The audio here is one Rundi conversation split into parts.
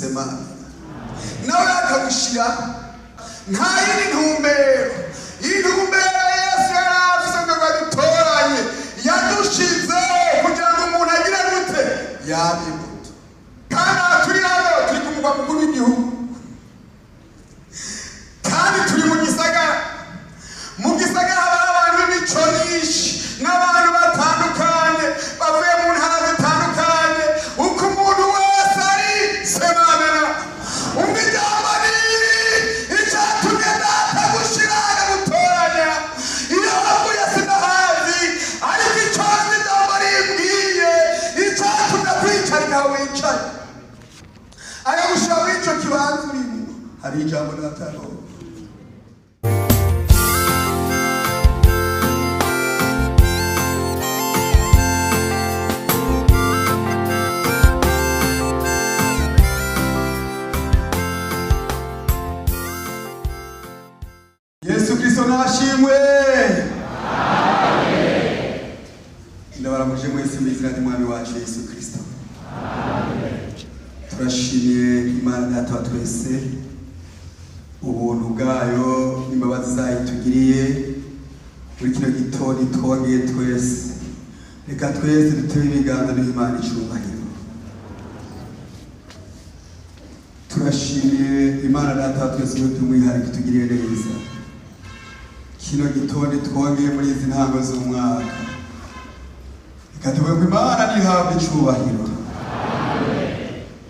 Sema nawe akagushira nta yindi ntumbero. Intumbero Yesu yari afise ngo adutoranye, yadushizeho kugira ngo umuntu agire gute? Yaba imbuto. Kandi aha turi hano turi ku mugwa mukuru w'igihugu, kandi turi mu gisagara. Mu gisagara haba abantu b'imico myinshi n'abantu batandukanye bavuye mu ntara zitandukanye. Uko umuntu wese ari semamena umva ijambo riri icyatumye Data gushira agagutoranya. Iyo wavuye sinahazi, ariko icyo nzi ijambo rimbwiye icyatumye kwicarika aho wicaye akagushira muri icyo kibanza urimo, hari ijambo Data yagombye. Yesu Kristo nashimwe. Ndabaramuje mwese mu izina ry'Umwami wacu Yesu Kristo. Turashimiye Imana Data wa twese ubuntu bwayo n'imbabazi zayo itugiriye muri kino gitondo twongeye twese. Reka twese dutere ibiganza duhe Imana icubahiro. Turashimiye Imana Data wa twese by'umwihariko itugiriye neza. Kino gitondo twongeye muri izi ntango z'umwaka. Reka tuvuge ngo Imana ntihabwe icubahiro.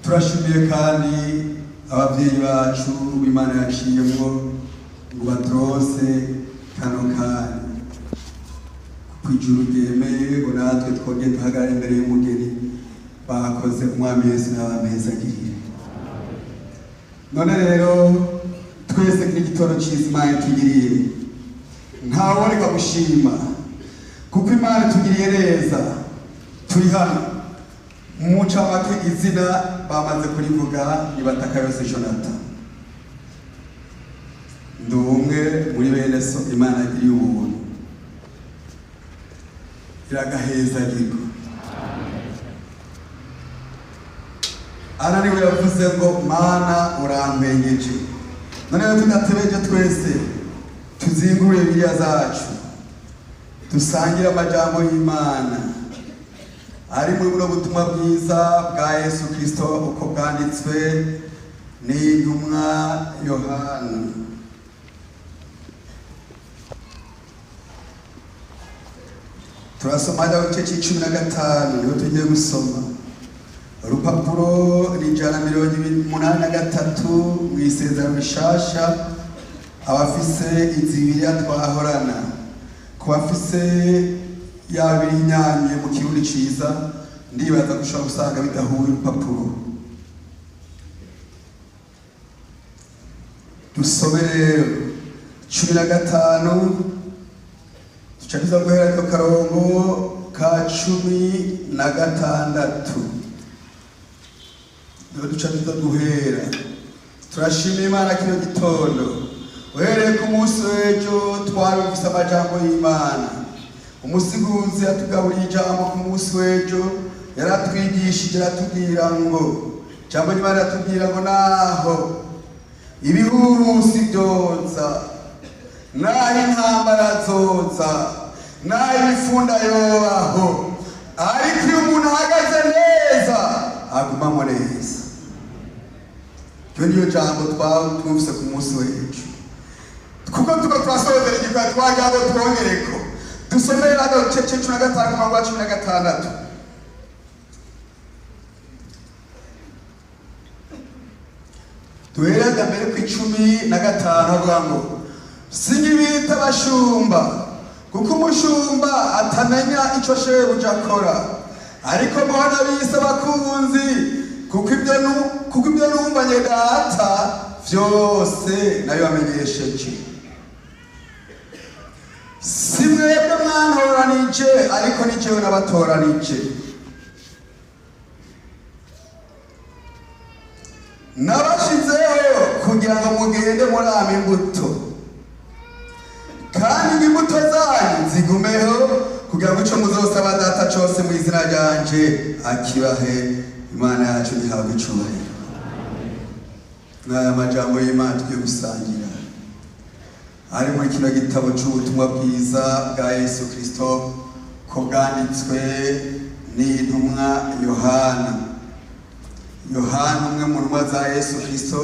Turashimiye kandi ababyeyi bacu Imana yaciyemwo ngo baturose kano kanya, kuko ijuru ryemeye ngo natwe twongere duhagarare imbere y'umugeni. Bakoze, Umwami Yesu n'abamezagirire. None rero twese kino gitondo cyiza Imana itugiriye, ntawureka gushima kuko Imana itugiriye neza. Turi hano mu ncamake, izina bamaze kurivuga ni Batakayose Jonathan. Ndi umwe muri bene so Imana yagiriye ubuntu iragahezagirwa. Ana niwe yavuze ngo Mana urantwengeje. None rero tudatebeje twese tuzingure Bibiliya zacu dusangire amajambo y'Imana ari muri buno butumwa bwiza bwa Yesu Kristo uko bwanditswe n'intumwa Yohana. Turasoma hariya igice c'icumi na gatanu, niho tugiye gusoma. Urupapuro ni 183 mu Isezerano Rishasha. Abafise izi Bibiliya twahorana, ku bafise ya biri inyanye mu Kirundi ciza, ndibaza ko ushobora gusanga bidahuye urupapuro. Dusome rero 15, duca tuza guhera ku karongo ka 16, niho duca tuza guhera. Turashima Imana kino gitondo. Uhereye ku munsi w'ejo twarumvise amajambo y'Imana. Umusiguzi yatugaburiye ijambo ku munsi w'ejo, yaratwigishije, aratubwira ngo ijambo ry'Imana riratubwira ngo naho ibihuhusi byoza, naho intambara zoza, naho ibifunda yobaho, ariko iyo umuntu ahagaze neza agumamo neza. Iryo niyo jambo twumvise ku munsi w'ejo. Kuko tuba turasozera igikorwa, twagira ngo twongereko dusomere hano igice c'15 ku murongo wa 16. Duhereza mbere ku 15, avuga ngo sinkibita abashumba, kuko umushumba atamenya ico shebuja akora, ariko mbona bise abakunzi, kuko ibyo numvanye Data vyose nayo bamenyesheje. Si mwebwe mwantoranije, ariko ni jewe nabatoranije, nabashizeho kugira ngo mugende murama imbuto, kandi ngo imbuto zanyu zigumeho, kugira ngo ico muzosaba Data cose mu izina ryanje akibahe. Imana yacu ntihabwe icubahiro. N'aya majambo y'Imana tugiye gusangira ari muri kino gitabo cy'ubutumwa bwiza bwa Yesu Kristo ko bwanditswe n'intumwa Yohana. Yohana, umwe mu ntumwa za Yesu Kristo,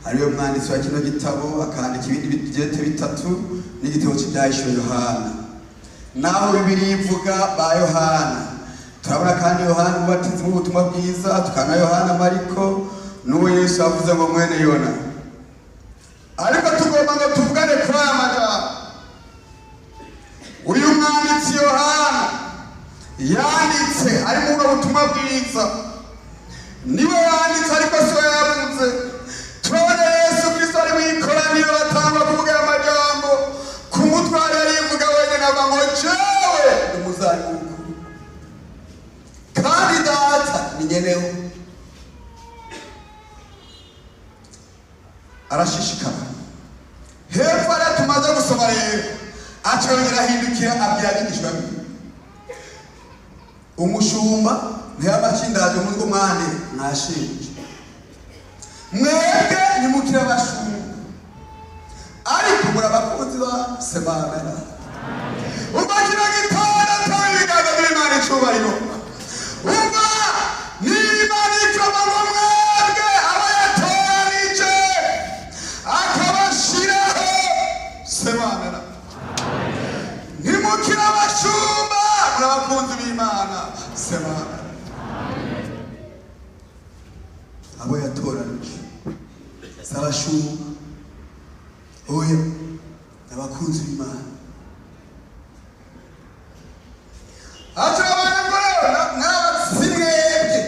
ariwe mwanditsi wa kino gitabo, akandika ibindi bibyete bitatu n'igitabo cy'Ibyahishuwe Yohana. Naho Bibiliya ivuga ba Yohana, turabona kandi Yohana Umubatizi mu butumwa bwiza, tukabona Yohana Mariko n'uwo Yesu yavuze ngo mwene Yona. Ariko tugomba ngo tuvugane kuri aya majambo uyu mwanditsi Yohana yanditse ari muri ubwo butumwa bwiza. Niwe yanditse, ariko si we yavuze. Turabona Yesu Kristo ari mu ikoraniro, batangwa kuvuga aya majambo. Ku mutwe hari yarivuga wenyine, avuga ngo: "Jewe ni umuzabibu w'ukuri, kandi Data ni nyenewo." Arashishikara hepfo ariyo tumaze gusoma rero, acongera ahindukira abwira abigishwa biwe: "Umushumba ntiyaba akindaje umutwe umwane mwashinje. Mwebwe nimukira abashumba, ariko muri abakunzi ba semamena." Umva, kino gitondo tawe ibiganza by'Imana icubahiro. Umva, n'Imana ikoma ngo mwebwe abo yatoranije akabashiraho, semamena, ntimukire abashumba, muri abakunzi b'Imana, semamena. Abo yatoranije si abashumba, oya, ni abakunzi b'Imana. Aturabana ngo rero mwaba si mwebwe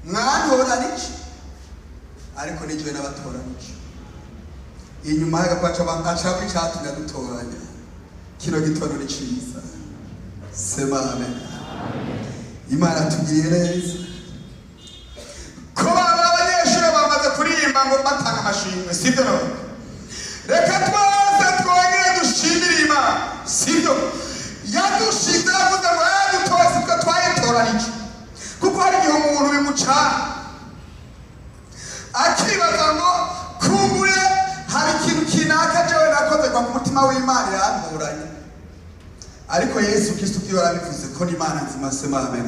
mwantoranije, ariko nijewe n'abatoranije. Inyuma y'agapaca acaba icatumye adutoranya. Kino gitondo ni ciza, sema amen. Imana tugiriye neza ko baba abanyeshuri bamaze kuririmba ngo batanga amashimwe, sibyo? None reka twese twongere dushimire Imana, sibyo? Yadushize, yavuze ngo yadutoye, sibwo twayitoranije. Kuko hari igihe umuntu bimucana akibaza ngo kumbure hari ikintu kinaka jewe nakoze kwa mu mutima w'Imana irantoranye. Ariko Yesu Kristo ubwiwe yarabivuze ko n'Imana nzima, sema amen.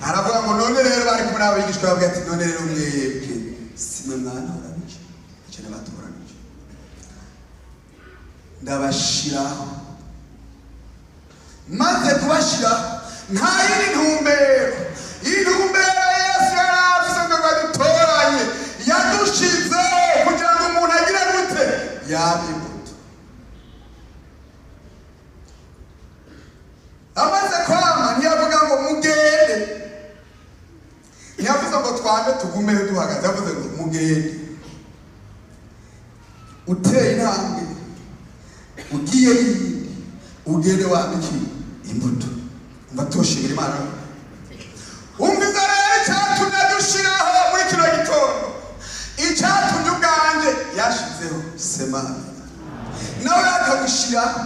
Aravuga ngo none rero, bari kumwe n'abigishwa, bavuga ati: "None rero mwebwe simwe mwantoranije, icyo nabatoranije ndabashiraho. Maze kubashiraho, nta yindi ntumbero." Intumbero Yesu yari afise ngo badutoranye, yadushizeho kugira ngo umuntu agire gute? Yaba imbuto. Amaze kwama, ntiyavuga ngo mugende, ntiyavuze ngo twame tugumeho duhagaze, yavuze ngo mugende. Uteye intambwe ugiye yindi, ugende wambike imbuto. Umva, tushimira Imana. Umviza rero icyatumye dushiraho muri kino gitondo, icyatumye ubwanjye yashizeho, sema nawe akagushiraho,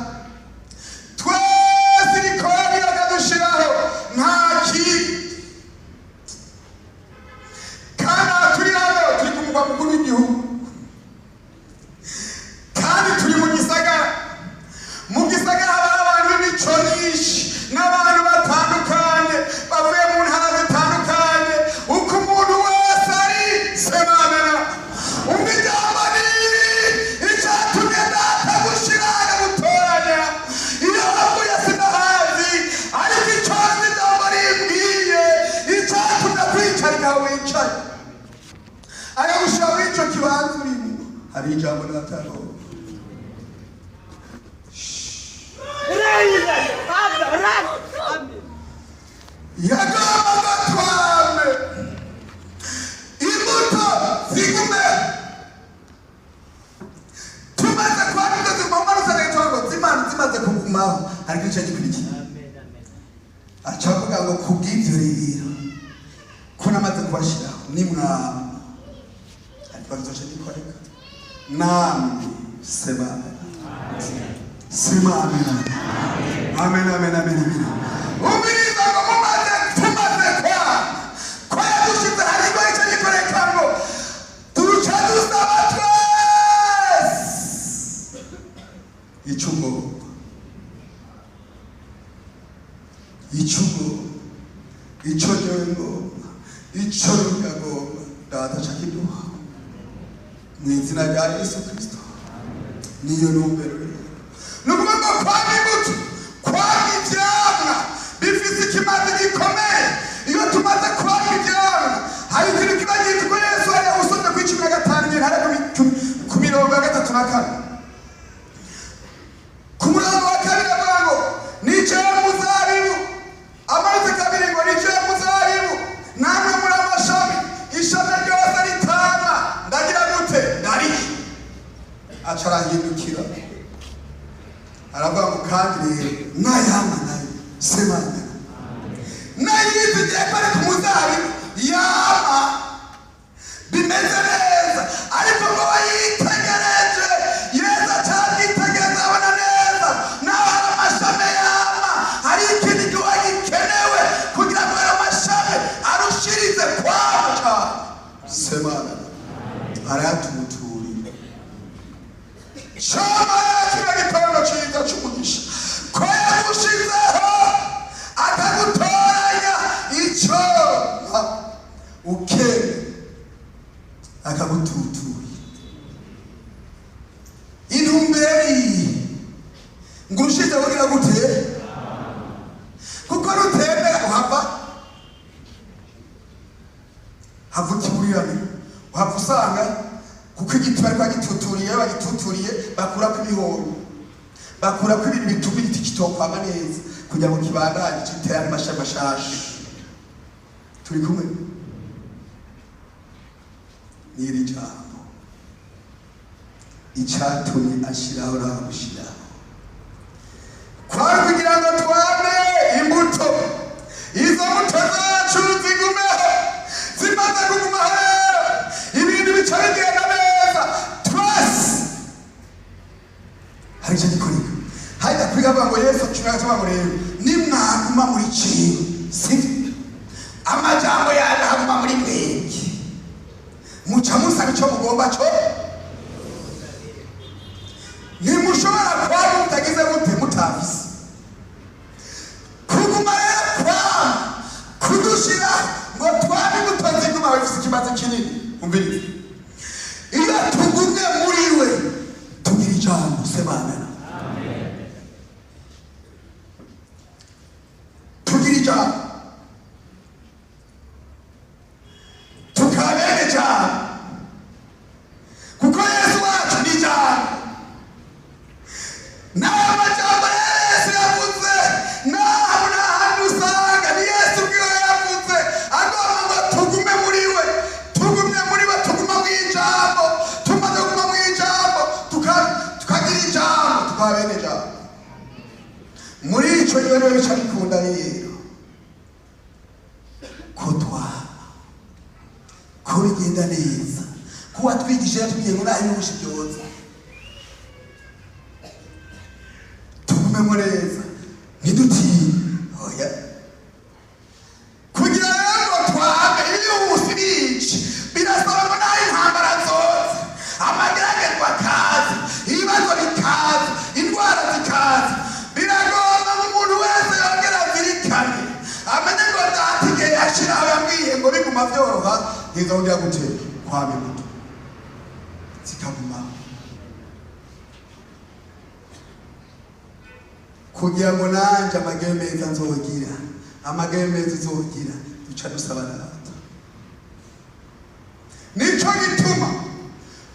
twese irikoranye akadushiraho, nta kindi. Kandi aha turi hano, turi ku mugwa mukuru w'igihugu, kandi turi mu gisagara. Mu gisagara haba abantu b'imico myinshi n'abantu batandukanye bavuye mu ntara zitandukanye. Uko umuntu wese ari, semamena. Umva, ijambo niri icyatumye Data gushira agagutoranya. Iyo wavuye sinahazi, ariko icyo nzi, ijambo rimbwiye, icyatumye kwicarika aho wicaye, akagushira muri icyo kibanza urimo, hari ijambo Data yagoye. Yagombaga twame imbuto zigume. Tumaze kwama imbuto ziguma, rusanga ngo zimana zimaze kugumaho, ariko icyo gikurikiye aca avuga ngo: "Kubw'ibyo rero, ko namaze kubashyiraho, nimwama, ariko bizoca gikoreka namwe." Sema sema amen, amen, amen, amen, amen. Umviriza ngo mumaze, tumaze kwama, ko yadushize, hari icyo gikoreka ngo Icyo ugomba, icyo jewe ngomba, icyo rugagomba, Data aca kiduha mu izina rya Yesu Kristo. Niyo ntumbero rero, ni ukuvuga ngo kwama imbuto, kwama ivyamwa bifise ikimazi gikomeye. Iyo tumaze kwama ivyamwa, hari ikintu kiba gitwa Yesu hariya usomye ku 15 nyene, hariya ku mirongo ya 3 na 4, ku murongo wa 2 avuga ngo nicaye muzabibu. Amanutse kabiri ngo nicaye muzabibu, namwe muri amashami, ishami ryose ritama ndagira gute? Ndariki. Aca arahindukira aravuga ngo kandi rero n'ayama nayo semana nayizigiye ko ari ku muzabibu yama bimeze neza, ariko ngo bayitegereje Yesu acabyitegereza, abona neza naho hari amashami yama, hari ikindi gihuha gikenewe kugira ngo ayo mashami arushirize kwama cyane. Semana arayatuturira. Shama kino gitondo ciza c'umugisha ko yagushizeho akagutoranya, ico ukene akagututurira. Intumbero iyi ngo urushize kugira gute? Kuko rutemera uhava hava ikiburirane, uhava usanga kuko igiti bari bagituturiye, bagituturiye bakurako ibihoro, bakurako ibintu bituma igiti kitokwama neza kugira ngo kibandanye giterane amashami mashasha. Turi kumwe n'iri jambo, icatumye ashiraho ramushiraho kwari kugira ngo twame imbuto, izo mbuto zacu zigumeho. Zimaze kugumaho rero, ibintu bica bigenda neza twese. Hari icyo gikoreka hajya kwiga avuga ngo Yesu 13 ngo rero nimwaguma muri jewe, sibyo, amajambo yanjye aguma muri mwebwe, muca musaba icyo mugomba cyo. Ntimushobora kwama mutagize gute? Mutafise kuguma. Rero kwama kudushira ngo twame imbuto ziguma bifise ikimazi kinini. Umvirize, iyo tugumye muri we tugira ijambo. Semana tugira ijambo, tukaba bene ijambo, kuko Yesu wacu ni ijambo. N'ayo majambo Yesu yavuze, naho n'ahantu usanga ni Yesu ubwiwe yavuze, agomba ngo tugume muri we. Tugumye muri we, tuguma mu ijambo. Tumaze kuguma mu ijambo, tukagira ijambo, tukaba bene ijambo. Muri ico gihe niwe bica bikunda rero ko twama, ko bigenda neza, ko watwigishije yatubwiye ngo naho ibihusha byoza tugumemo neza, ntidutinye. Oya, kugira rero ngo twame ibihuse bici, birasaba ngo naho intambara zose, amageragezwa akaza, ibibazo bikaza, indwara zikaza, biragomba ngo umuntu wese yongera azirikane, amenye ngo Data igihe yashiraho yambwiye ngo biguma byoroha, ntizongera gute? Kwama imbuto zikagumaho, kugira ngo nanje amagere meza nzogira, amagere meza uzogira. Duca dusaba Data. Nico gituma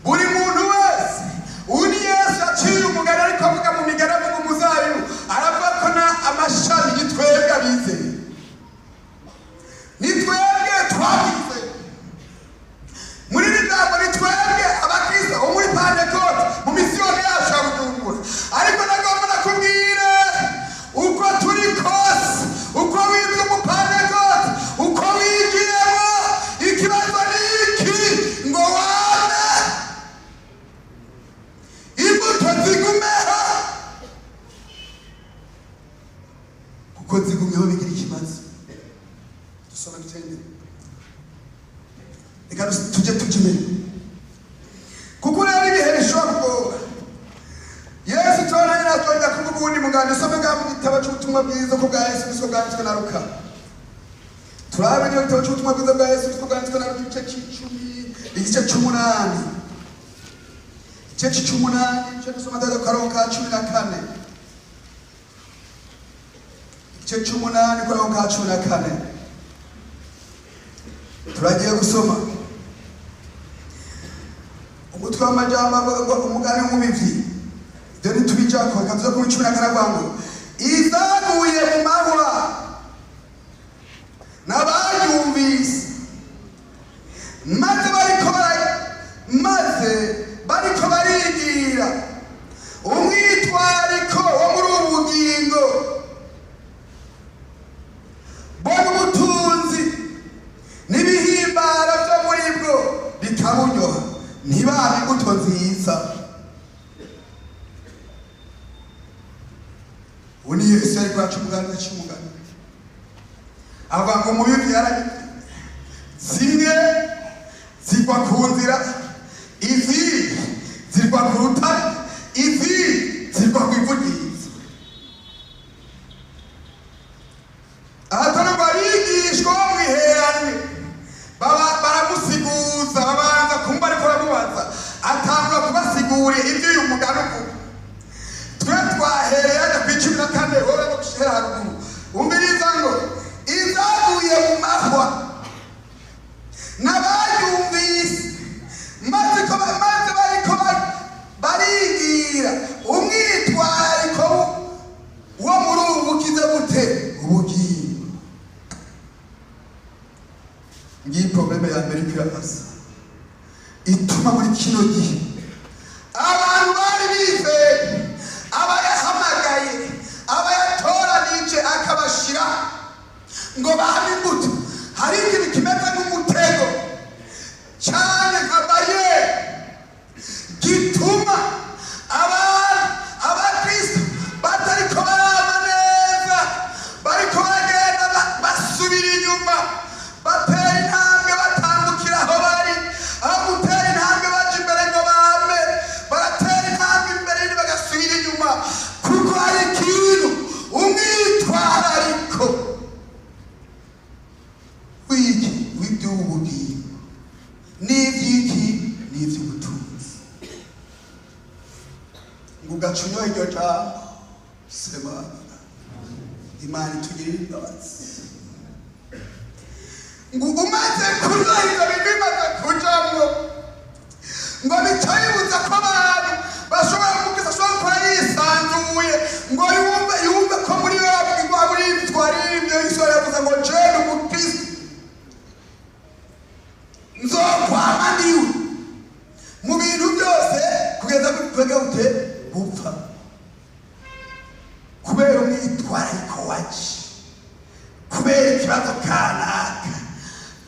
buri muntu wese uri Yesu yaciye umugani, ariko avuga mu migani, avuga umuzabibu, aravuga ko na amashami ni twebwe abizeye, ni twebwe twabizeye. Muri iri jambo ni twebwe abakristo bo muri Pantekote mu misiyoni yacu ya Bujumbura. Ariko nagomba nakubwire, uko turi kose, uko witwa umupantekote, uko winjiyemo, ikibazo ni iki: ngo wame imbuto zigumeho, kuko zigumyeho bigira ikibazo. Dusome dutere imbere, reka tujye tujya imbere, kuko rero ibihe bishobora kugora. Yesu tubonanye natwe, kuvuga uwundi muganda. Usome ngaha. mu gitabo cy'ubutumwa bwiza ko bwa Yesu Kristo bwanditswe na Luka. Turabe mu gitabo cy'ubutumwa bwiza bwa Yesu Kristo bwanditswe na Luka, igice c'icumi, igice c'umunani, igice c'umunani, igice dusoma ku karongo ka 14. Igice c'umunani, karongo ka 14, turagiye gusoma. Umutwe w'amajambo avuga ngo umugani w'umubivyi. Ibyo ntitubijako, reka tuze kuri 14. Avuga ngo izaguye mu mahwa n'abayumvise, maze bariko barigira umwitwariko wo muri ubu bugingo, bona ubutunzi n'ibihimbaro byo muri bwo bikabunyoha, ntibame imbuto nziza. Ubu ni Yesu ariko aca umugani, aca umugani avuga ngo umubivyi yarabivye, zimwe zigwa ku nzira, izindi zigwa ku rutare, izindi zigwa ku ivu ryiza. Aha turi ngo abigishwa bo mwiheranye baramusiguza, babanza kumva ariko baramubaza, atangura kubasigurira ibyo uyu mugani uvuga. Twe twahereye hajya ku 14, wowe no gushira haruguru. Umviriza ngo izaguye mu mahwa n'abayumvise, maze bariko barigira umwitwarariko wo muri ubu bugize bute ubugingo. Ngiyi problème ya mbere iriko ituma muri kino gihe abantu bari bizeye, abayahamagaye, abayatoranije, akabashira ngo bame imbuto, hari ikintu kimeze nk'umutego cyane, nka barrière, gituma abantu abakristo batariko barama neza, bariko bagenda basubira inyuma, batera intambwe batambukira aho bari. Aho gutera intambwe baja imbere ngo bame, baratera intambwe imbere yindi bagasubira inyuma, kuko hari ikintu, umwitwarariko w'iki, w'iby'ubu bugingo n'iby'iki, n'iby'ubutunzi, ngo ugaca unyoha iryo jambo. Semana Imana itugirire imbabazi. Ngo umaze kunywa ibyo bintu, bimaze kujamwo, ngo bica bibuza ko abantu bashobora kumubwiza, ashobora gukora yisanzuye, ngo yumve ko muri we abwirwa muri twari ibyo Yesu yavuze ngo jene umukristo nzokwama ndiwe mu bintu byose kugeza kuri gute gupfa, kubera umwitwarariko waje, kubera ikibazo kanaka,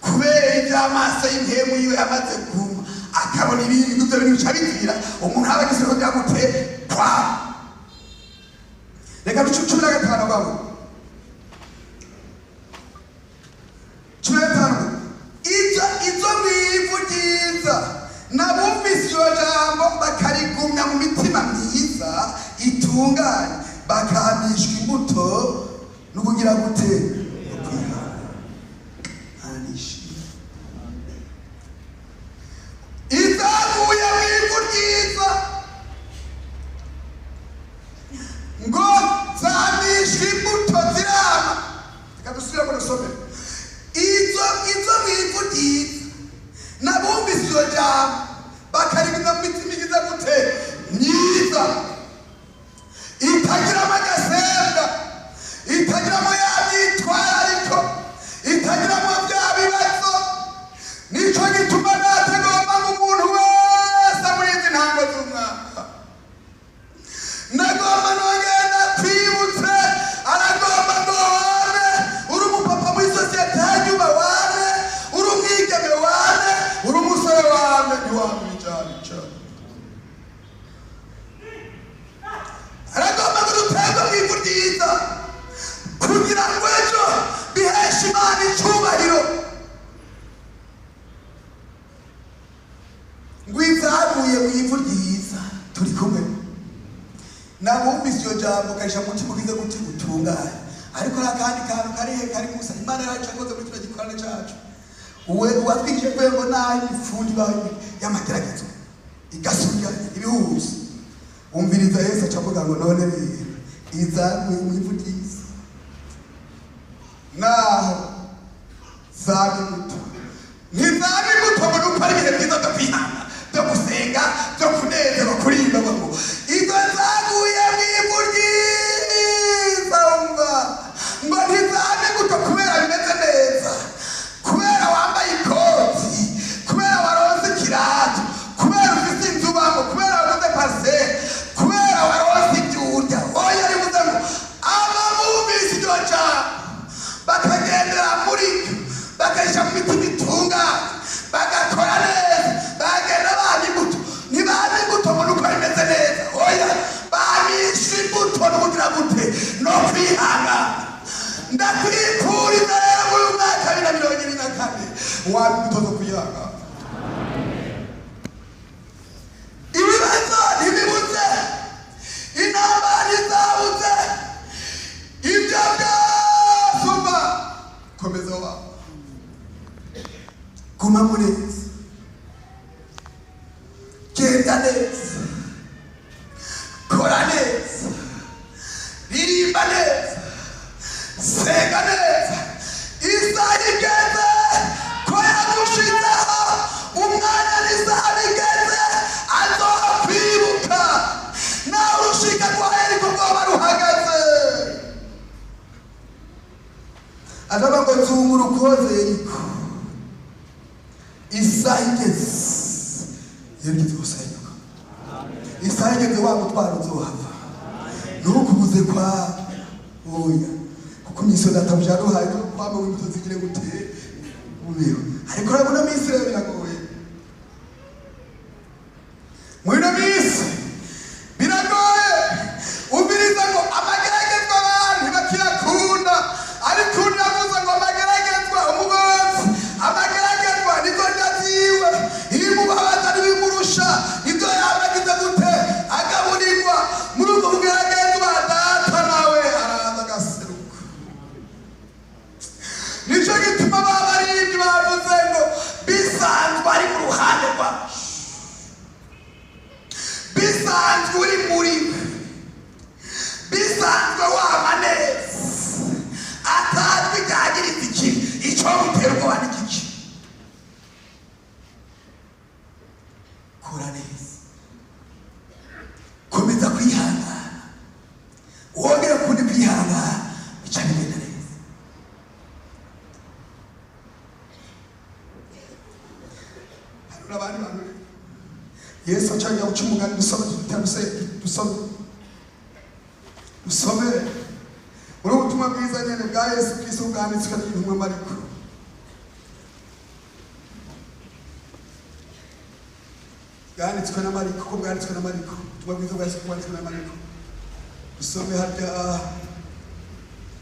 kubera iby'amaso y'impemu yiwe yamaze kuma, akabona ibindi, ibyo bintu bica bipfira umuntu aba agize ko gute kwa. Reka duce 15 babo, 15: izo mwivu ryiza nabumvise iryo jambo, bakarigumya mu mitima myiza itunganye, bakamishwa imbuto n'ukugira gute, no kwihana. Aranishimye. Izaguye mu ivu ryiza ngo zamishwa imbuto, zirama. Reka dusubiremo dusome. Izo mu ivu ryiza nabumvise iryo jambo, bakarigumya mu mitima igize gute, myiza, itagiramo agasembwa, itagiramo ya myitwarariko, itagiramo bya bibazo. Nico gituma natagomba ngo umuntu wese muri izi ntango z'umwaka, nagomba nongere nakwibutse, aragomba ngo wame uri umupapa muri sosiyete, hanyuma wame uri umwigeme, wame uri umusore, wame ntiwame ibijana icana. jambo ukarisha mutima ugize gute utunganye. Ariko hari akandi kantu karihe kari musa Imana yacu yakoze muri kino gikorane cacu. Uwe uwatwigije kuye ngo nayo ifundi y'amageragezo igasubira ibihuza. Umviriza Yesu acavuga ngo none rero izaguye mu ivu ryiza naho zaba imbuto, ntizaba imbuto ngo nuko ari ibihe byiza byo kwihana, byo gusenga, byo kunezerwa, kuririmba ngo izo zaguye mu ivu ryiza. Umva ngo ntizaba imbuto kubera bimeze neza, kubera wambaye ikoti, kubera waronse ikirato, kubera ufise inzu ubamo, kubera waguze parcelle, kubera waronse ibyo urya. Oya, rivuze ngo ababumvise iryo jambo bakagendera muri ryo, bakarisha mu mitima itunganye, bagakora neza, bagenda bana imbuto. Ntibana imbuto ngo nuko bimeze neza, oya, bamisha imbuto n'ubugira gute no kwihangana. Ndakwifuriza rero muri uyu mwaka wa 2024 waba imbuto zo kwihangana. Ibibazo ntibibuze, intambara ntizabuze, ibyo byose umva, komeza wawe, gumamo neza, genda neza, kora neza, ririmba neza, senga neza. Isaha igeze ko yagushizeho umwanya n'isaha bigeze azokwibuka. Nawe urushika rwa Yeriko rwoba ruhagaze, azavuga ngo zunguruka uhoze Yeriko. Isaha igeze Yeriko izosenyuka. Isaha igeze wa mutwaro uzohava, ntukubuze kwa oya, kuko imisi databuja yaduhaye ko kwama w'imbuto zigire gute bubeho. Ariko urabona minsi rero biragoye, muri ino minsi biragoye. Umviriza ngo amageragezwa abantu ntibakiyakunda, ariko undi yavuze ngo amageragezwa umugororotsi, amageragezwa nizo ndya ziwe, ibimubabaza n'ibimurusha nibyo yaba agize gute agaburirwa. Muri ubwo kugeragezwa data nawe araza agaseruka. Nicyo gituma ba baririmbyi bavuze ngo bisanzwe ari mu ruhande rwacu, bisanzwe uri muri we, bisanzwe wama neza, atazwi ryagiriza ikibi, icyo gutera ubwoba ni kiki? Kora neza, komeza kwihangana, wongere kundi kwihangana, bica bigenda neza. Hari n'abandi bantu rero Yesu acajya guca umugani. Dusome, dusome, dusome muri ubu butumwa bwiza nyene bwa Yesu Kristo bwanditswe n'intumwa Mariko. Bwanditswe na Mariko, ko bwanditswe na Mariko, ubutumwa bwiza bwa Yesu bwanditswe na Mariko. Dusome harya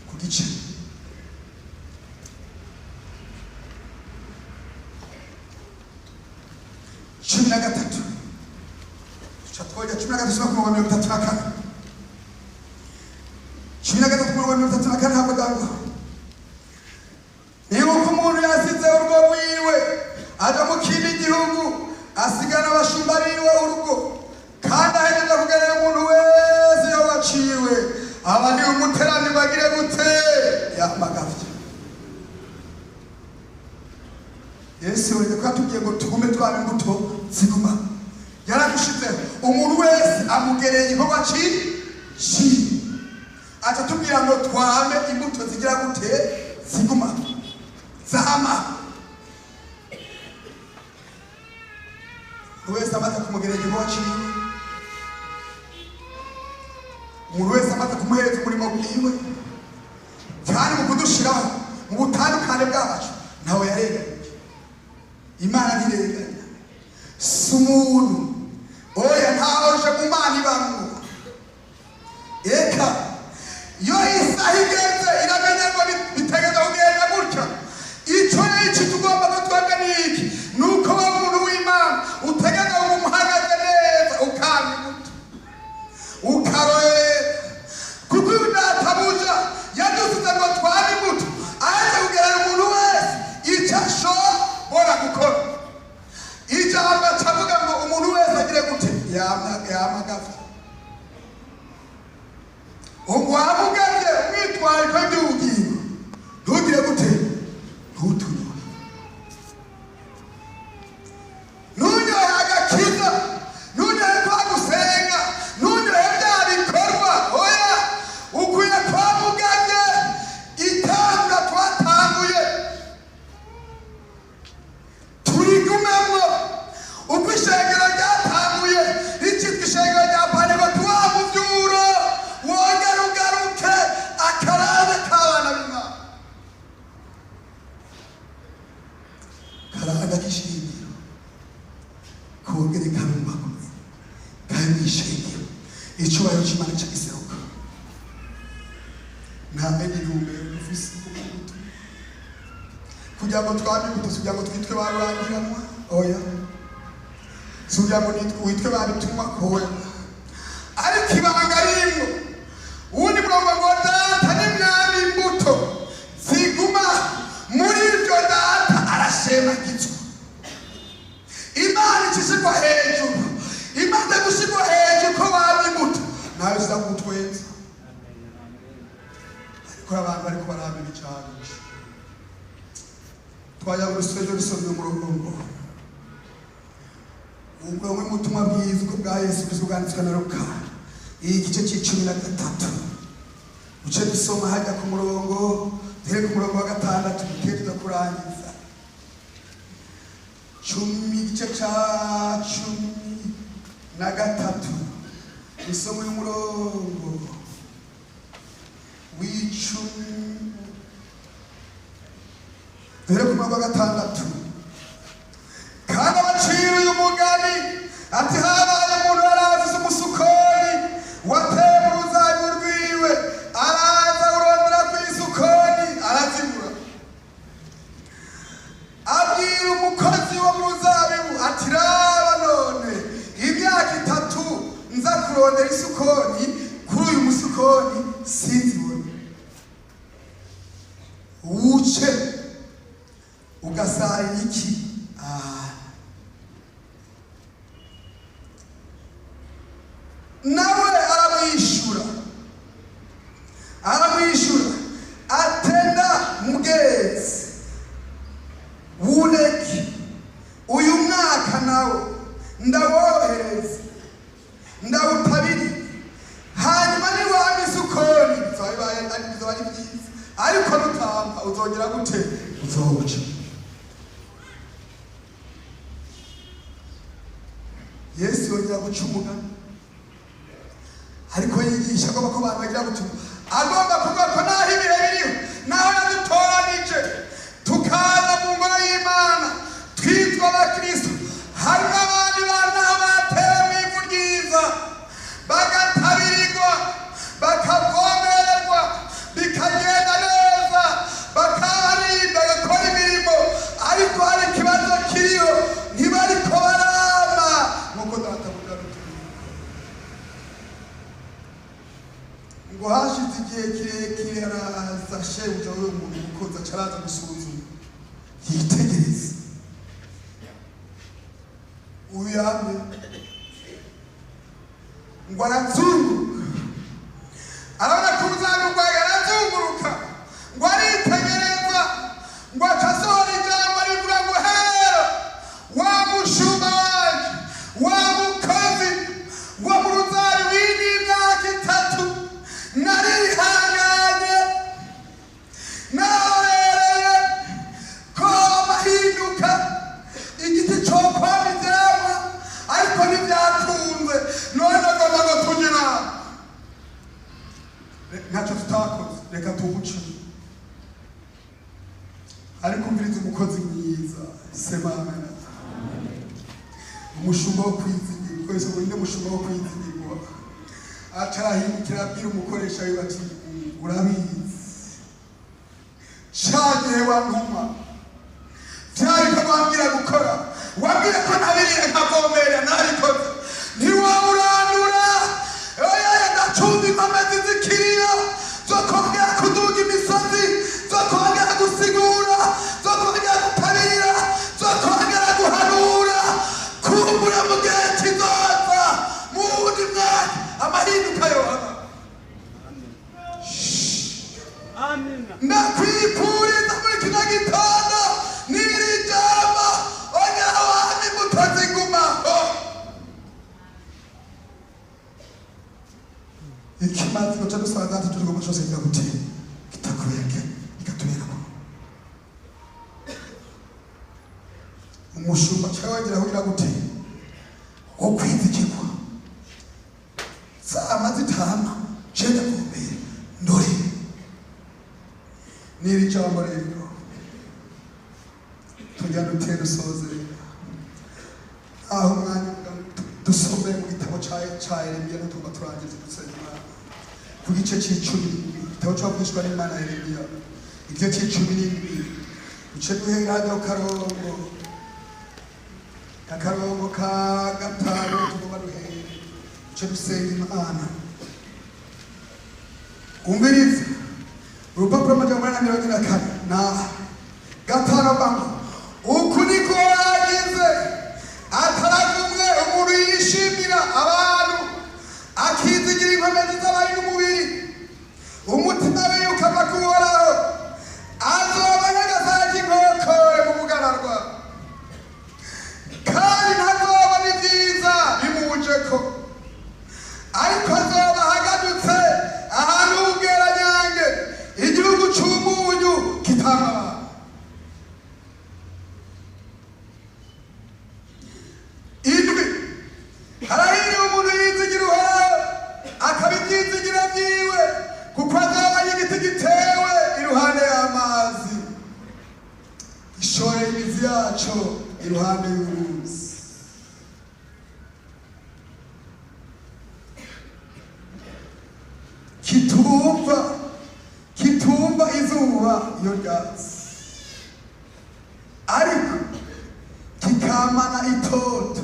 ku gice 13. Tuca twojya 13 ku murongo wa 34. 13 ku murongo wa 34 havuga ngo niba umuntu yasize urugo rwiwe aja mu kindi gihugu, asigana abashumba biwe urugo, kandi ahejeje kugerera umuntu wese iyo waciwe aba ni umuterani bagire gute yamagavye. Yesu wese ko atubwiye ngo tugume twaba imbuto ziguma, yaragushizeho umuntu wese amugereye igikorwa ci aca tubwira ngo twame imbuto zigira gute ziguma, zama. Umuntu wese amaze kumugerera igikorwa ciwe, umuntu wese amaze kumuhereza umurimo wiwe, cyane mu kudushiraho mu butandukane bwacu, ntawe yarenganije. Imana ntirenganya, si umuntu, oya, ntawe mu Mana ibamwo. Eka iyo isaha igeze iramenya ngo bitegeza kugenda gutya. Icyo iki tugomba ko twebwe ni iki? Ni uko wa muntu w'Imana utegeza ngo umuhagaze neza, ukama imbuto, ukarorera. cy'Imana cyo giseruka. Nta yindi ntumbero dufise kuko kugira ngo twame imbuto, si kugira ngo twitwe ba rurangiranwa, oya, si kugira ngo witwe ba bitumwa, oya, ariko ibanga rimwe uwundi murongo ngo Data nimwama imbuto ziguma muri iryo, Data arashemagizwa, Imana ikishirwa hejuru. Imaze gushirwa hejuru ko wama imbuto, nawe uza kutwenza. Ariko abantu bariko barama ibicanisho. Twajya mu rusengero, rusomye umurongo umurongo w'ubutumwa bwiza uko bwa Yesu Kristo bwanditswe na Luka, igice c'13. Uce dusoma hajya ku murongo, duhere ku murongo wa 6, dutere tuza kurangiza 10, igice ca 13, isomo y'umurongo w'10, duhere ku murongo wa 6. Kandi abacira uyu mugani ati: "Habaye umuntu yari afise umusukoni wateye mu ruzabibu rwiwe, araza urondera ku isukoni arazibura. Abwira umukozi wo mu ruzabibu ati: 'Raba none imyaka 3 nza kurondera isukoni kuri uyu musukoni sinzibone. Wuce ugasara iki?'" Ah. Nawe aramwishyura atenda mugezi wureke uyu mwaka nawe ndaworohereza ndawutabiri, hanyuma niwama isukoni bizaba bibaye ari bizaba ari byiza, ariko nutamba uzongera gute? Uzowuca." Yesu yongera guca umugani, ariko yigisha agomba ko abantu bagira gutuma, agomba kuvuga ko naho ibihe biriho, naho yadutoranije tukaza mu ngoro y'Imana twitwa abakristo, hari n'abandi bantu aho batewe mu ivu ryiza, bagatabirirwa, bakavomererwa, bikagenda neza, bakarinda, bagakora imirimo, ariko hari ikibazo kiriho: ntibariko barama nk'uko Data bugarutuye. Ngo hashize igihe kirekire, araza shebuja w'uwo muntu umukozi, aca araza gusuzuma yitegereze uyu yamye. Ngo arazunguruka, arabona ko uruzabibu rwawe, arazunguruka ngo aritegereza, ngo aca asohora ijambo rivuga ngo: "Hera wa mushumba wanje, wa mukozi wo mu ruzabibu, w'indi myaka 3 narihanganye, narorereye ko amahinduka igiti cyo kwama ivyamwa, ariko ntibyakunze. None agomba ngo tujye inama, ntacyo tutakoze, reka tuwuce." Ariko umviriza umukozi mwiza, sema amen. Umushumba wo kwizigirwa wese ngo ninde mushumba wo kwizigirwa? Aca arahindukira abwira umukoresha wiwe ati: "Urabizi ca gihe wantuma, vya bikorwa wambwira gukora, wambwira ko ntabiriye nkavomera, nabikoze. Ntiwawurandura, oya, ndacumva impamezi zikiriyo zo kongera kuduga imisozi, zo kongera gusigura, zo kongera gutabira, zo kongera guhanura. Kumbura mu gihe kizoza, mu wundi mwaka, amahinduka yohana." Amina. Ndakwifuriza muri kino gitondo n'iri jambo: ongera wame imbuto zigumaho. Ikimazi gaca dusaba Data turi cyose kigira gute? Kitakubeke kikatubera ko umushumba cyangwa wagira kugira gute wo kwizigirwa. Zama zitama cenda kumbere ndore. N'iri jambo rero tujya dutere dusoze aho umwanya dusome mu gitabo. Gitabo ca Yeremiya, ntitugomba turangize gusenga ku gice c'icumi. Igitabo c'abavugishwa n'Imana Yeremiya, igice c'icumi n'indwi, duce duhera hajya ku karongo ka gatanu. Tugomba duhere, duce dusenga Imana. Umviriza urupapuro 845 bamwe. Uku niko yagize: ataravumwe umuntu yishimira abantu, akizigira inkomezi z'abari n'umubiri, umutima we ukava ku Uhoraho. Azoba nk'agasaya k'inkokore mu bugararwa, kandi ntazobona ibyiza bimujeko, ariko azoba ahagadutse ahantu h'ubweranyange, igihugu c'umunyu kitama abantu. Indwi: harahiriwe umuntu yizigira Uhoraho, akaba ibyizigira byiwe, kuko azaba y'igiti gitewe iruhande y'amazi, gishoreye imizi yaco iruhande y'uruzi. Kitumva izuba iyo ryatse, ariko kikamana itoto.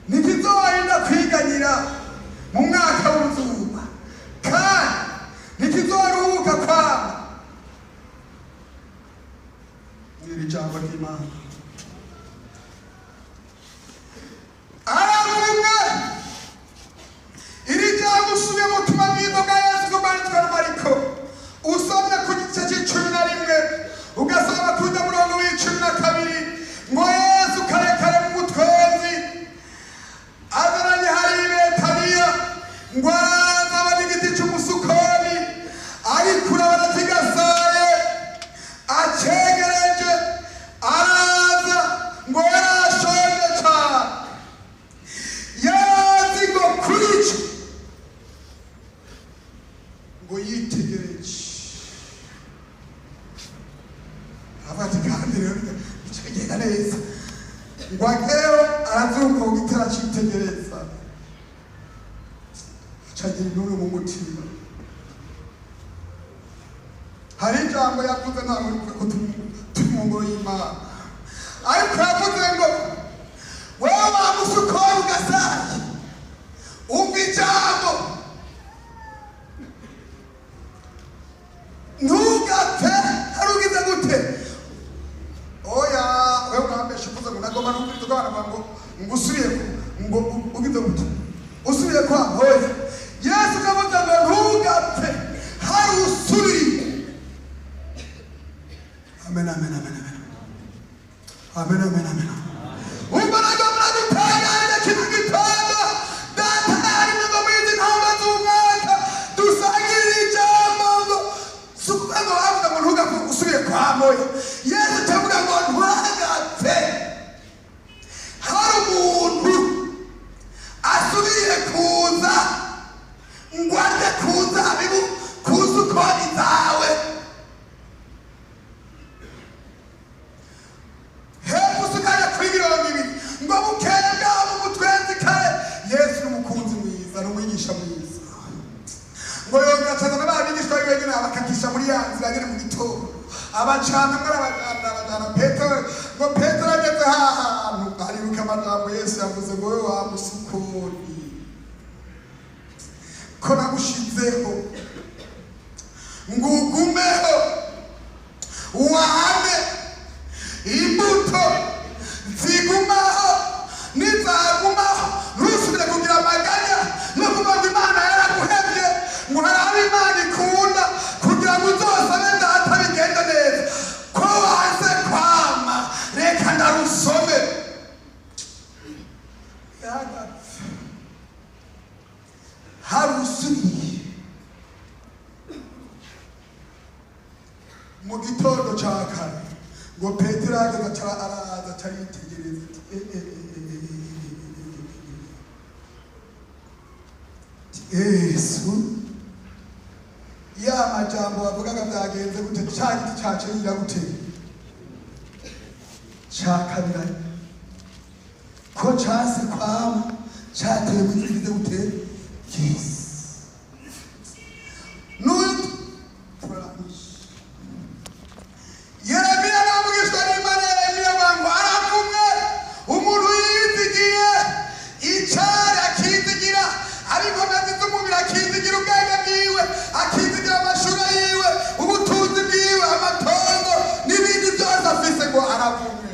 Ntikizorinda kwiganyira mu mwaka w'uzuba, kandi ntikizoruhuka kwama. Iri jambo ry'Imana aravumwe. Iri jambo, usubiye mu butumwa bwiza bwa Yesu bwanditswe na Mariko, usomye ku gice c'icumi na rimwe, ugasoma kuja 12, ngo Yesu karekare mu mutwenzi azananye hari i Betaniya, ngo araza abona igiti c'umusukoni, ariko urabona kigasaye, acegereje. Araza, ngo yarashonje cane, yarazi ngo kuri ico, ngo yitegereje aravuga ati: "Kandi rero bica bigenda neza." Ngo agereho, arazunguka ku giti, aracitegereza, acagira intuntu mu mutima. Hari ijambo yavuze, ntabwo rivuga ko turi mu ngoro y'Imana, ariko yavuze ngo: "Wewe wa musukori ugasaye, umva ijambo, ntugapfe." Hari ugize gute? Oya, wewe urambesha, uvuze ngo nagomba numviriza ko abantu ngo usubiye ngo ugize gute, usubiye kwa. Oya, Yesu kavuze ngo ntugapfe hari usubiriye. Amen, amen, amen, amen, amen, amen, amen. Umva, nagomba gutangaza kino gitondo, Data yari ngo muri izi ntamba z'umwaka dusangirire ijambo, ngo si ukuvuga ngo bavuga ngo ntugapfe usubiye kwa moya. Yesu cavuga ngo ntugapfe hari umuntu asubiye kuza ngo aze ku nzabibu, ku zukoni zawe. Hepfo usukanya kuri 20, ngo bukeye bwabo umutwenzi kare. Yesu ni umukunzi mwiza, ni umwigisha mwiza. Ngo yongera acazana ba bigishwa biwe nyene, abakatisha muri ya nzira nyene mu gitondo, abacana mwe, arabajana, abajana Petero. Ngo Petero ageze hahantu, aribuka amajambo Yesu yavuze ngo: "Wewe wa musukoni, ko nagushizeho ngo ugumeho wame imbuto zigumaho, nizagumaho ntusubire kugira amaganya no kuvuga ngo Imana yaraguhevye, ngo hari abo Imana ikunda kugira ngo uzosabe Data bigende neza, ko wanze kwama, reka ndarusome." Yagapfe hari usubiye mu gitondo ca kare. Ngo Petero ageze, aca araza, aca aritegereza ati: "Eh, eh, eh, eh, eh, eh, eh." Yesu, ya majambo wavugaga byagenze gute? Ca giti cacu yigira gute? Cakabiranye ko case kwama. Cyatewe mu gihe gute? Yes. N'uyu turarangije. Yeremiya navugishwa n'Imana. Yeremiya ngo aravumwe umuntu yizigiye icari, akizigira ab'inkomezi z'umubiri, akizigira ubwenge bwiwe, akizigira amashuri yiwe, ubutunzi bwiwe, amatongo n'ibindi byose afise, ngo aravumwe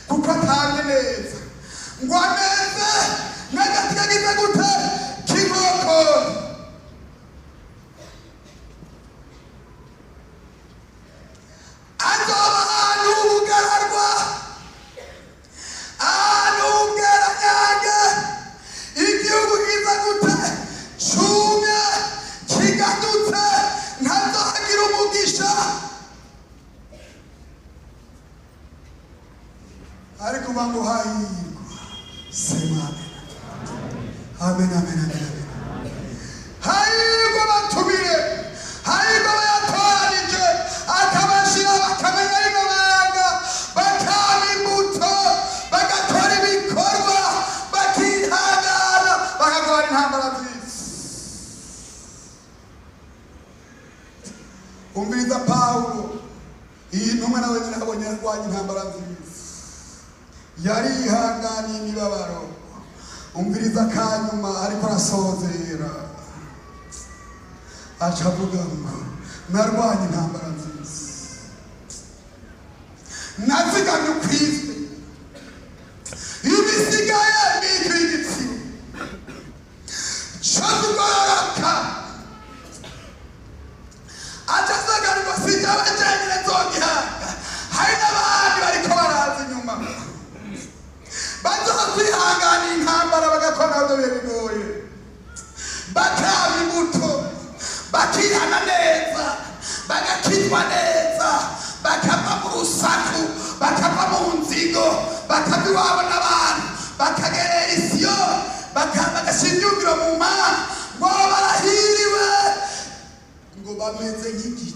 kuko atamye neza, ngo ameze nk'agati kagize gute? K'inkokora. Azoba ahantu h'ubugararwa, ahantu h'ubweranyange, igihugu kiza gute? Cumye, kigadutse, ntazohagira umugisha. Ariko uba ngo hahirwa, sema amen, amen, amen, amen, amen. Hahirwa batumire, hahirwa bayatoranije akabashira, bakamenya rino banga, bakama imbuto, bagakora ibikorwa, bakihangana, bakagora intambara nziza. Umviriza Pawulo, iyi ntumwa nawe nyine abonye yarwanya intambara nziza, yarihanganiye imibabaro. Umviriza akanyuma ariko arasozera, aca avuga ngo narwanye intambara nziza, nazigamye ukwizwe, ibisigaye ni iby'igitsina cyo kugororoka. Aca asaganirwa, sinjaba jenyine nzogihanga, hari n'abandi bariko baraza inyuma bazoza kwihanganira intambara, bagakora nabyo bihe bigoye, bakaba imbuto, bakihana neza, bagakizwa neza, bakava mu rusaku, bakava mu nzigo, bakava iwabo n'abantu, bakagerera isiyo, bagashyira ibyumviro mu Mana, ngo barahiriwe, ngo bameze nk'igiti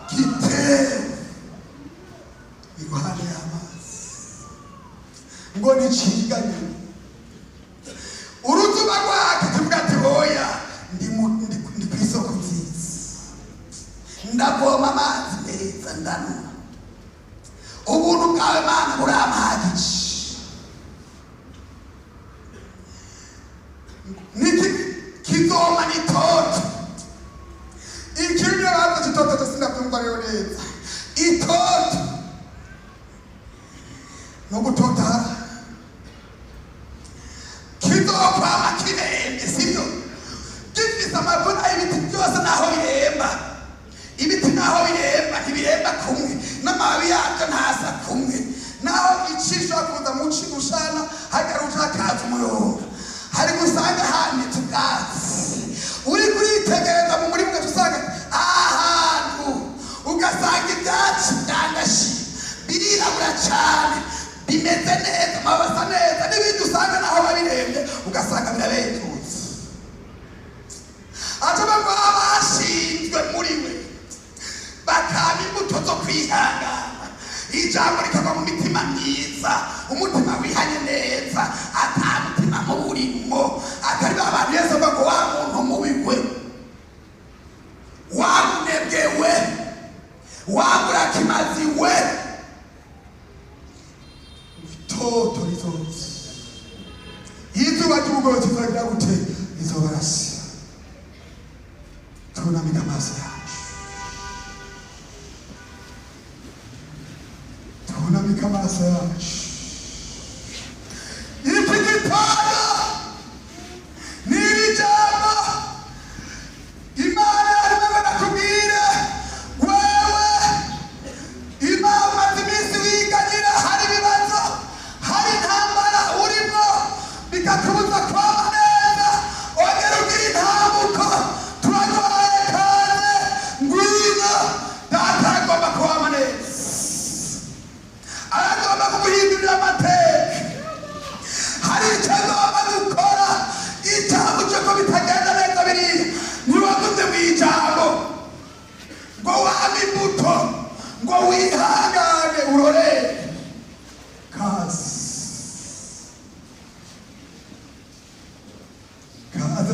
gitewe iruhande y'amazi, ngo niciganye uruzuba rwaka, kivuga ati hoya, ndi ku isoko nziza, ndavoma amazi meza, ndanywa, ubuntu bwawe Mana burampagije. Niki kizoma n'itoto. Ikirundi bavuze itoto, sinabyumva rero neza. Itoto no gutotara, kizokwama kirembye, sibyo? Gifise amavuna. Ibiti byose naho biremba, ibiti naho biremba ntibiremba kumwe, n'amababi yabyo ntasa kumwe. Naho icishwa kuza muci gushana hagara ushakaza umuyonga, hari gusanga hanitse ubwatsi, uri kuritegereza mu murima ugaca usanga ahantu, ugasanga ibyatsi byangashi, birirabura cyane, bimeze neza, amababi asa neza, n'ibindi usanga naho babirembye ugasanga birabengutse. Atuma ngo abashinzwe muri we bakaba imbuto zo kwihangana, ijambo rikava mu mitima myiza, umutima wihanye neza, ata mutima muwurimo, atari ba bantu Yesu avuga ngo wa muntu mubi we, wa munebwe we, wa murakimazi we. Itoto rizoza, izuba ry'umugoroba rizagira gute? Rizobarasira. Tunamika amaso yacu, tunamika amaso yacu. Iki gitondo n'iri jambo Imana yarimo ngo nakubwire wewe, Imana umaze iminsi wiganyira, hari ibibazo, hari intambara urimo, bikakubuza kwaba neza. Ongera ugira intambuko, turaguhaye kaze, ngwino. Data aragomba kubama neza, aragomba kuguhindura.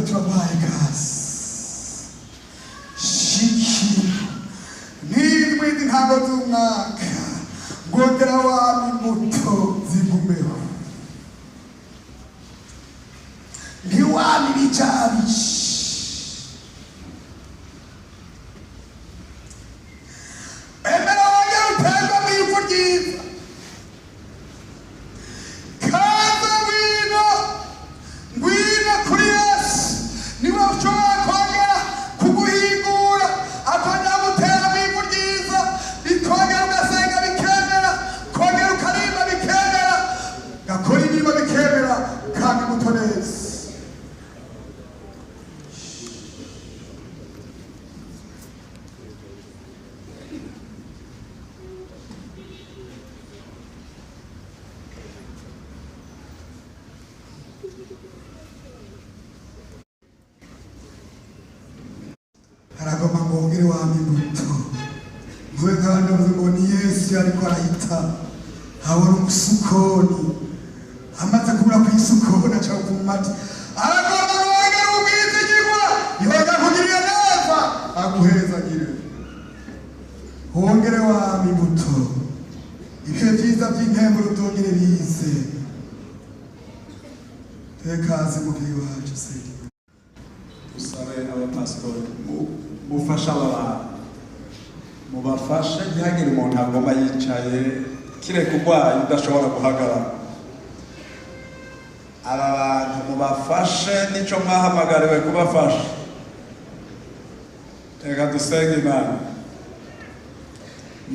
Turaguhaye kazi shiki n'indwi z'intango z'umwaka, ngongera wama imbuto zigumeho, ntiwama ibijabishi. Emera wongere uterwe mu ivu ryiza. Kaze, ngwino, ngwino kuri Yesu, niwe ushobora kongera kuguhingura, akongera gutera mu ivu ryiza, bikongera ugasenga bikemera, kongera ukarimba bikemera, gakora imirimo bikemera, kandi imbuto neza. Aragomba ngo wongere wama imbuto, ntube nk'abandi bavuze ngo ni Yesu ariko arahita abona umusukoni, amaze kubura ku isukoni aca ku mati. Aragomba ngo wongere ubwizigirwa, yongera kugirira neza, aguhezagire, wongere wama imbuto, ibihe byiza by'impemburo byongere bize. Tekaze mubyeyi wacu seri. Dusabe abapasitori mufashe aba bantu, mubafashe, ntihagire umuntu agoma yicaye, kireka urwaye udashobora guhagarara. Aba bantu mubafashe, nico mwahamagariwe kubafasha. Reka dusenge Imana.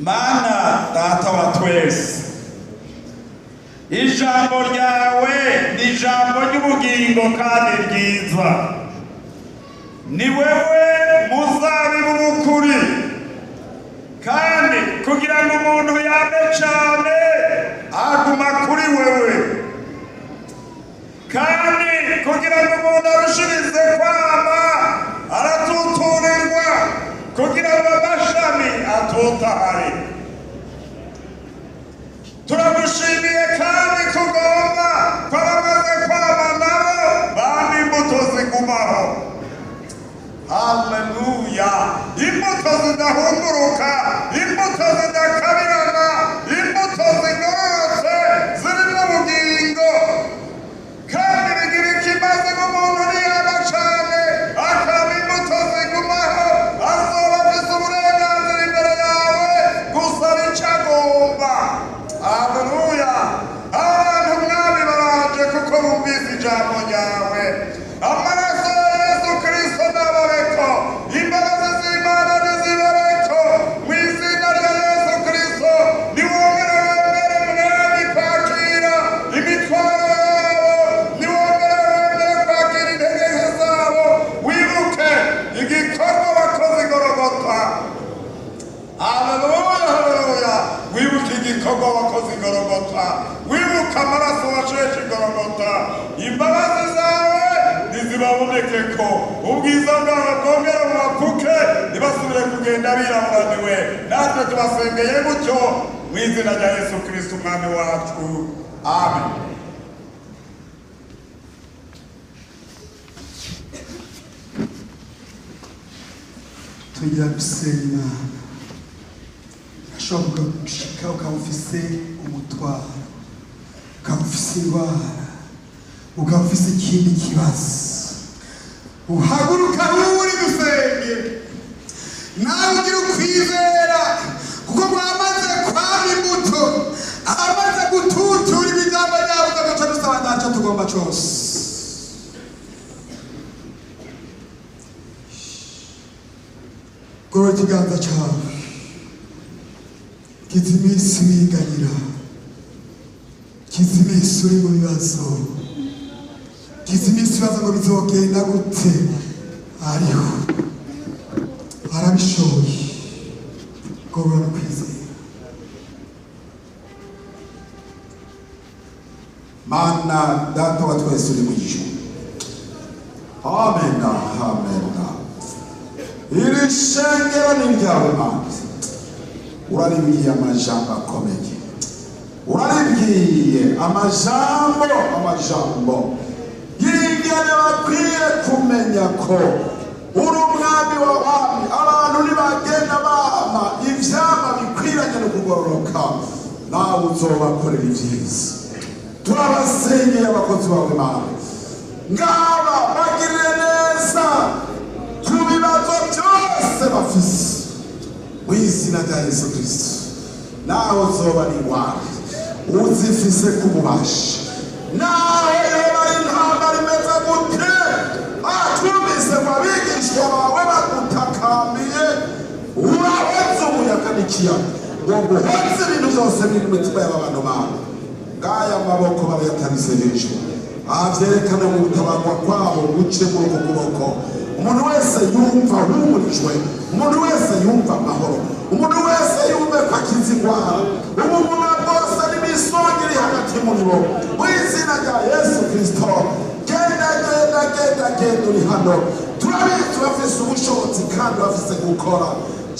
Mana Data wa twese, ijambo ryawe ni ijambo ry'ubugingo kandi ryiza. Ni wewe muzabibu w'ukuri, kandi kugira ngo umuntu yame cyane aguma kuri wewe, kandi kugira ngo umuntu arushirize kwama aratuturirwa kugira ngo amashami atotahare. Turagushimiye kandi kugomba ko abamaze kwama nabo bama imbuto zigumaho. Haleluya! Imbuto zidahunguruka, imbuto zidakabirana, imbuto zigororotse zirimo ubugingo, kandi bigira ikimaze. Nk'umuntu niyaba cane akaba imbuto zigumaho, azoba afise uburenganzira imbere yawe gusaba icyo agomba. Haleluya! Abantu, Mwami, baraje kuko bumvise ijambo ryawe. Amaraso ya Yesu Kristo n'ababeko, imbabazi z'Imana nizibabeko mu izina rya Yesu Kristo. Niwongere wemere, Mwami, kwakira imitwaro yabo, niwongere wemere kwakira intege nke zabo. Wibuke igikorwa wakoze i Gorogota. Haleluya, haleluya! Wibuke igikorwa wakoze i Gorogota, wibuke amaraso washeshe i Gorogota. Imbabazi zawe ntizibaboneke ko ubwiza bwawe bwongere bubapfuke, ntibasubire kugenda biraburaniwe. Natwe tubasengeye gutyo mu izina rya Yesu Kristo Umwami wacu, amen. Tugira gusenga Imana. Ashobora gushika ukaba ufise umutwaro, ukaba ufise indwara, ukaba ufise ikindi kibazo, uhaguruka uri dusenge, nawe ugira ukwizera, kuko mwamaze kwama imbuto, amaze gututura ibijambo ryawe, ugaca dusaba ntacyo tugomba cyose. Gorora ikiganza cyawe. Kiza iminsi wiganyira, kiza iminsi uri mu bibazo, kiza iminsi ibibazo ngo bizogenda gute. Ariho arabishoboye. Gorora no kwizera. Mana Data wa twese uri mu ijuru, amen, amen. Iri shengero ni iryawe Mana. Uraribwiye amajambo akomeye, uraribwiye amajambo y'ingene. Bakwiye kumenya ko uri umwami w'abami. Abantu nibagenda bama ivyama bikwiranye no kugororoka, nawe uzobakorera ibyiza. Turabasengeye abakozi bawe Mana, ngaba bagirire neza ku bibazo byose bafise mu izina rya Yesu Kristo. Naho zoba ari ingwara, uzifise ku bubasha, naho yoba ari intambara imeze gute, atwumvise ngo abigishwa bawe bagutakamiye, uraheze umuyaga n'ikiyaga, ngo nguhoze ibintu byose biri mu mitima y'aba bantu bawe. Ngaya maboko barayatarise hejuru, aha vyerekana mu gutabarwa kwabo guce muri uku kuboko. Umuntu wese yumva ahumurijwe, umuntu wese yumva amahoro, umuntu wese yumve ko akiza indwara, ubumuga bwose n'imisonga iri hagati muri bo, mu izina rya Yesu Kristo. Genda, genda, genda, genda, uri hano, turabizi bafise ubushobozi kandi bafise gukora.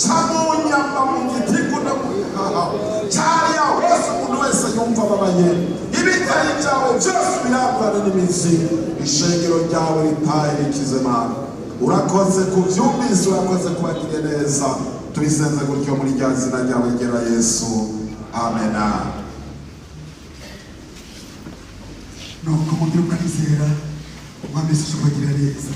Ca mu nyama, mu gitigu no mu bihaha, cariya hose, umuntu wese yumva ababaye, ibitari byawe byose birangurane n'imizi, ishengero ryawe ritahe rikize. Mana, urakoze kuvyumvise, urakoze kubagiriye neza. Tubisenze gutyo muri rya zina ryawe ryera Yesu, amena. Nuko mugire ukwizera, Umwami Yesu kubagira neza.